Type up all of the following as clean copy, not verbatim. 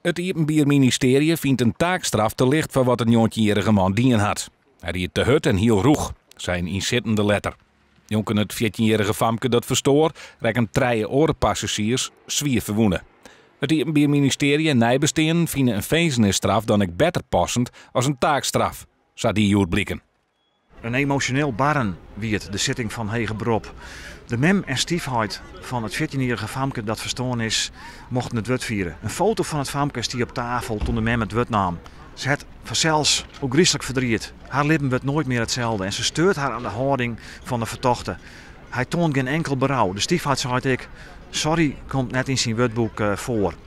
It Iepenbier Ministearje fynt in taakstraf te licht foar wat de njoggentjinjierrige man dien hat. Hy ried te hurd en hiel rûch, sei in ynsittende letter. Njonken it fjirtjinjierrige famke dat ferstoar, rekken trije oare passazjiers swier ferwûne. It Iepenbier Ministearje en neibesteanden fine in finzenisstraf dan ek better passend as in taakstraf, sa die hjoed bliken. In emosjoneel barren wie it, de sitting fan heger berop. De mem en styfheit fan it fjirtjinjierrige famke dat ferstoarn is, mochten it wurd fiere. In foto fan it famke stie op tafel toen de mem it wurd naam. Se hat fansels ôfgryslik ferdriet. Har libben wurdt noait mear itselde en se steurt har oan de hâlding fan de fertochte. Hy toant gjin inkel berou. De styfheit seit ek, sorry komt net yn syn wurdboek foar.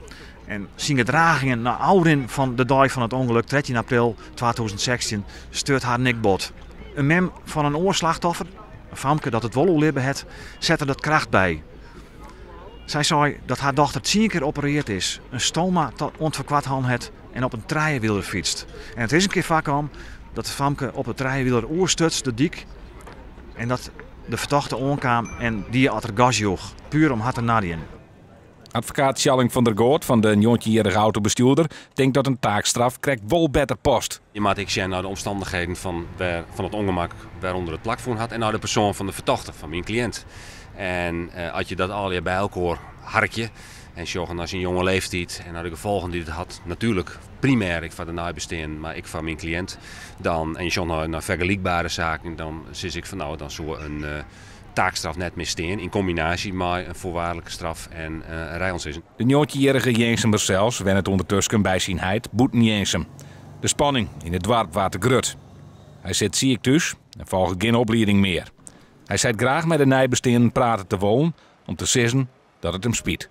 En syn gedragingen nei ôfrin fan de dei fan it ûngelok, 13 april 2016, steurt har ek bot. In mem fan in oar slachtoffer, in famke dat it wol oerlibbe hat, sette dat kracht by. Sy sei dat har dochter tsien kear opereard is, in stoma oant foar koart hân hat en op in trijewieler fytst. En it is in kear foarkaam dat it famke op de trijewieler oerstuts de dyk en dat de fertochte oankaam en die at er gas joech, puer om har te narjen. Advokaat Tjalling van der Goot fan de njoggentjinjierrige autobestjoerder tinkt dat in taakstraf krekt wol better past. Je moatte ek sjen nei de omstannichheden fan, wêr, fan it ûngemak wêrûnder it plakfûn hat en nei de persoan fan de fertochte, fan myn kliïnt. En as je dat allegear by elkoar harkje en sjogge nei syn jonge leeftiid en nei de gefolgen dy't it hat, natuerlik primêr ek foar de neibesteanden, mar ek foar myn kliïnt, dan, en je sjogge nei, nei fergelykbere saken, dan sis ik fan no, dan soe in taakstraf net misstean yn kombinaasje mei in foarwaardlike straf en in rijûntsizzing. De njoggentjinjierrige Jirnsumer sels wennet ûndertusken by syn heit bûten Jirnsum. De spanning yn it doarp waard te grut. Hy sit siik thús en folget gjin oplieding mear. Hy seit graach mei de neibesteanden prate te wollen om te sizzen dat it him spyt.